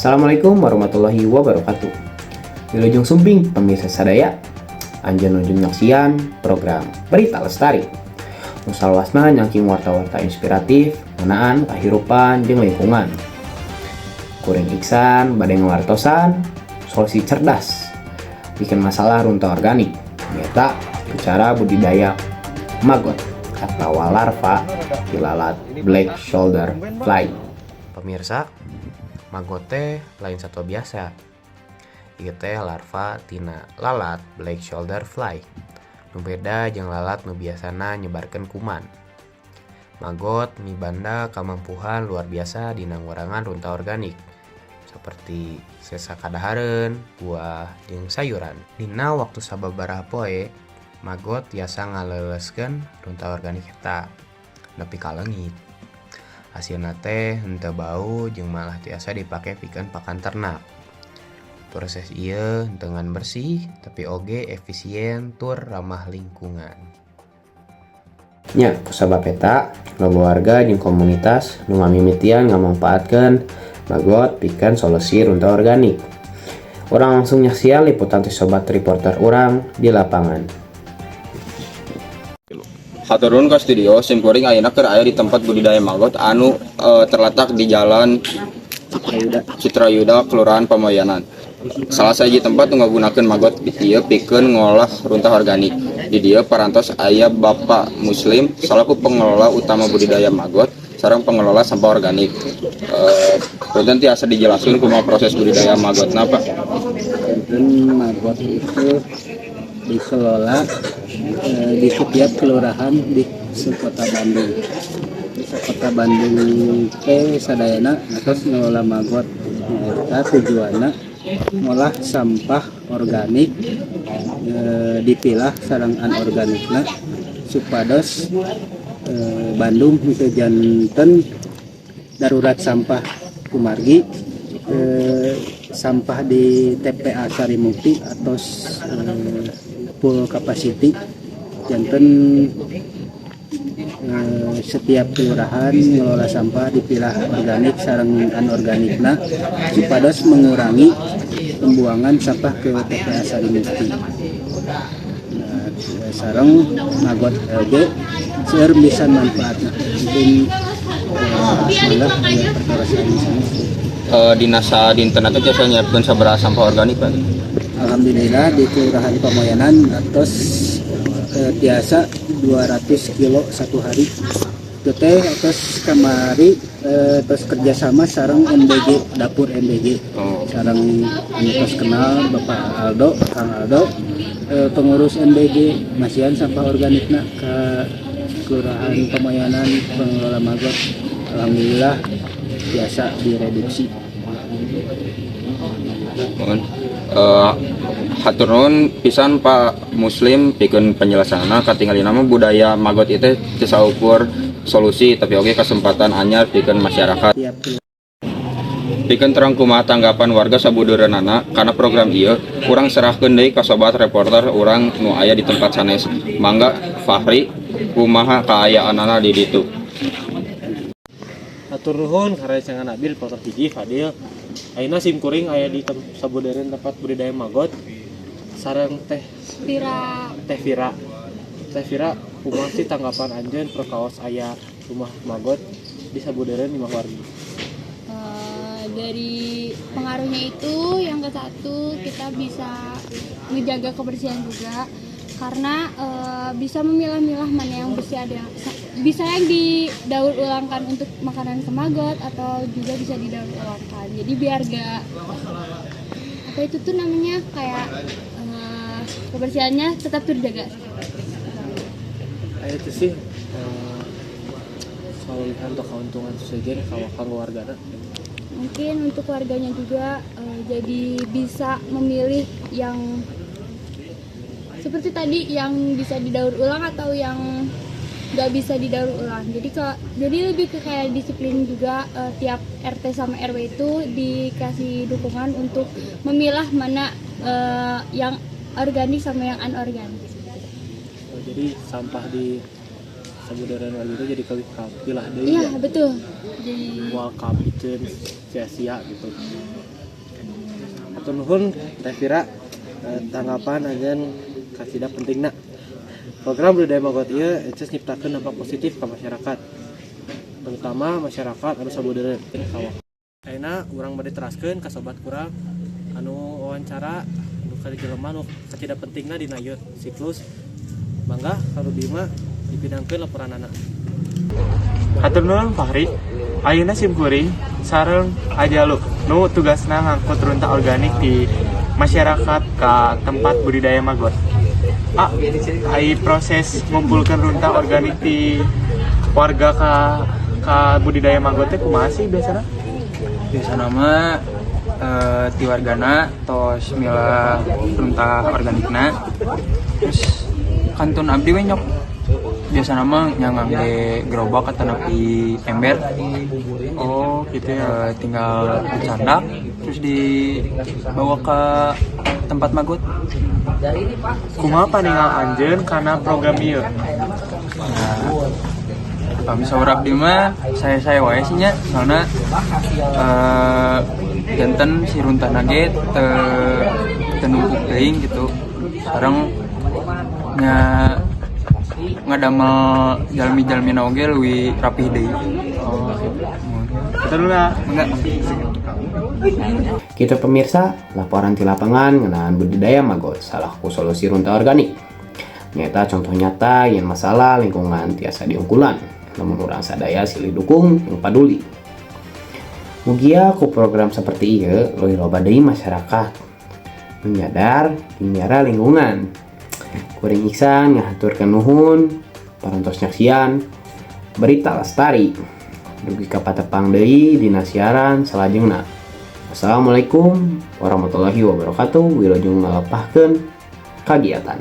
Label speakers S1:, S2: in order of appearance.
S1: Assalamualaikum warahmatullahi wabarakatuh. Wilujeng sumping, pemirsa sadaya. Anjeun nuju nyaksian program Berita Lestari. Nu salawasna nyangking warta-warta inspiratif ngeunaan kahirupan jeung lingkungan. Kuring Iksan bade ngawartosan solusi cerdas pikeun masalah runtah organik, nyaeta cara budidaya maggot atau larva ti lalat black soldier fly. Pemirsa, maggot teh lain satwa biasa. Ieu teh larva tina lalat black soldier fly. Nu beda jeung lalat nu biasana nyebarkeun kuman. Maggot mibanda kamampuhan luar biasa dina ngurangan runtah organik seperti sesa kadahareun, buah, jeung sayuran. Dina waktu sababaraha poe, maggot tiasa ngaleuleskeun runtah organik eta nepi ka leungit. Hasilna teh henteu bau jeung malah tiasa dipake pikeun pakan ternak. Proses ieu henteu ngan bersih, tapi oge efisien tur ramah lingkungan. Nya, kusabab eta, loba warga jeung komunitas nu ngamimitian ngamangpaatkeun maggot pikeun solusi runtah organik. Urang langsung nyaksian liputan ti sobat reporter urang di lapangan.
S2: Hatur nuhun ka studio, simkuring ayeuna keur aya di tempat budidaya maggot anu terletak di Jalan Citrayuda, Kelurahan Pamoyanan. Salah sahiji tempat nu ngagunakeun maggot ieu pikeun ngolah runtah organik. Di dieu parantos aya Bapak Muslim salaku pengelola utama budidaya maggot sareng pengelola sampah organik. Punten, tiasa dijelaskeun kumaha proses budidaya maggotna, Pak?
S3: Dan maggot itu dikelola di setiap kelurahan di Kota Bandung. Di Kota Bandung teh sadayana atos ngelola maggot. Eta tujuanna ngolah sampah organik, dipilah sareng anorganikna supados Bandung henteu janten darurat sampah, kumargi sampah di TPA Sarimukti atau full capacity. Janten setiap kelurahan mengelola sampah dipilah organik sareng anorganikna supados mengurangi pembuangan sampah ke TPA Sarimukti. Nah, sareng maggot oge seueur bisa manfaatna. Mungkin mangga ya perkara sana.
S2: Dina sadinten teh tiasa nyiapkeun sabaraha sampah organik, Pak?
S3: Alhamdulillah, di Kelurahan Pamoyanan atos tiasa 200 kilo satu hari. Itu teh atos kamari tos kerjasama sareng MBG, dapur MBG. Sareng anu tos kenal Bapak Aldo, Kang Aldo, pengurus MBG masihan sampah organikna ke Kelurahan Pamoyanan pengelola maggot. Alhamdulillah biasa direduksi.
S2: Mohon. Hatur nuhun pisan, Pak Muslim, pikeun penjelasanna. Katingalina mah budaya maggot itu teu saukur solusi, tapi oge kesempatan anyar pikeun masyarakat.
S3: Tiap
S2: Pikeun terang kumaha tanggapan warga sabudeureunana kana program ieu, urang serahkeun deui ka sobat reporter urang nu aya di tempat sanes. Mangga, Fahri, kumaha kaayaanana di ditu?
S4: Hatur nuhun ka rerencangan abdi reporter hiji Fadil. Ayeuna sim kuring aya di sabudeureun tempat budidaya maggot sareng Teh
S5: Vira.
S4: Teh Vira. Teh Vira, kumaha sih tanggapan anjeun perkaos aya rumah maggot di sabudeureun imah wargi?
S5: Dari pengaruhnya itu, yang ke satu, kita bisa ngejaga kebersihan juga karena bisa memilah-milah mana yang bersih, ada yang bisa yang didaur ulangkan untuk makanan ke maggot atau juga bisa didaur ulangkan. Jadi biar gak, apa itu tuh namanya, kayak kebersihannya tetap terjaga.
S4: Aya itu sih kalau lihat untuk keuntungan sejen kalau kanggo wargana?
S5: Mungkin untuk warganya juga jadi bisa memilih yang seperti tadi, yang bisa didaur ulang atau yang nggak bisa didaur ulang. Jadi lebih ke kayak disiplin juga, tiap RT sama RW itu dikasih dukungan untuk memilah mana yang organik sama yang anorganik.
S4: Oh, jadi sampah di sabudeureun wargi itu jadi kapilah deui
S5: Iya,
S4: ya?
S5: Betul, jadi
S4: Moal kapiceun sia-sia gitu. Hatur nuhun, Teh Vira, tanggapan anjeun kacida pentingna. Program budidaya maggot ieu eces nyiptakeun dampak positif ke masyarakat, terutama masyarakat anu sabudeureun sawah. Ayeuna urang bade teraskeun ka sobat kurang anu wawancara anu ka jelema nu kacida pentingna dina ieu siklus. Mangga ka Bima dipidangkeun laporanana.
S6: Hatur nuhun, Fahri. Ayeuna simkuring sareng Ajalu nu tugasna ngangkut runtah organik di masyarakat ke tempat budidaya maggot. Ah, ai proses ngumpulkeun runtah organik di warga ka budidaya maggot teh kumaha sih biasana?
S7: Biasana mah ti wargana tos milah runtah organikna, terus kantun abdi we nyok. Biasana mah yang ngangge gerobak atanapi ember.
S6: Oh, gitu ya.
S7: Tinggal dicandak terus dibawa ke tempat maggot.
S6: Kumaha paningal anjeun kana program ieu?
S7: Pami saur abdi mah saya wae sih nya, soalna janten si runtahna ge teu numpuk teuing gitu. Sekarang nya ngadamel jalmi-jalmi oge leuwih rapih deui.
S6: Oh, gitu. Betul lah.
S7: Enggak.
S1: Kitu, pemirsa, laporan di lapangan ngeunaan budidaya maggot salaku solusi runtah organik. Nyata contoh nyata yang masalah lingkungan tiasa diungkulan. Lamun urang sadaya silih dukung jeung paduli. Mugia ku program seperti ieu leuwih loba deui masyarakat menyadar miara lingkungan. Kuring Iksan ngahaturkeun nuhun parantos nyaksian Berita Lestari. Dugi ka patepang deui dina siaran salajengna. Assalamualaikum warahmatullahi wabarakatuh. Wilujeng ngalepahkeun kagiatan.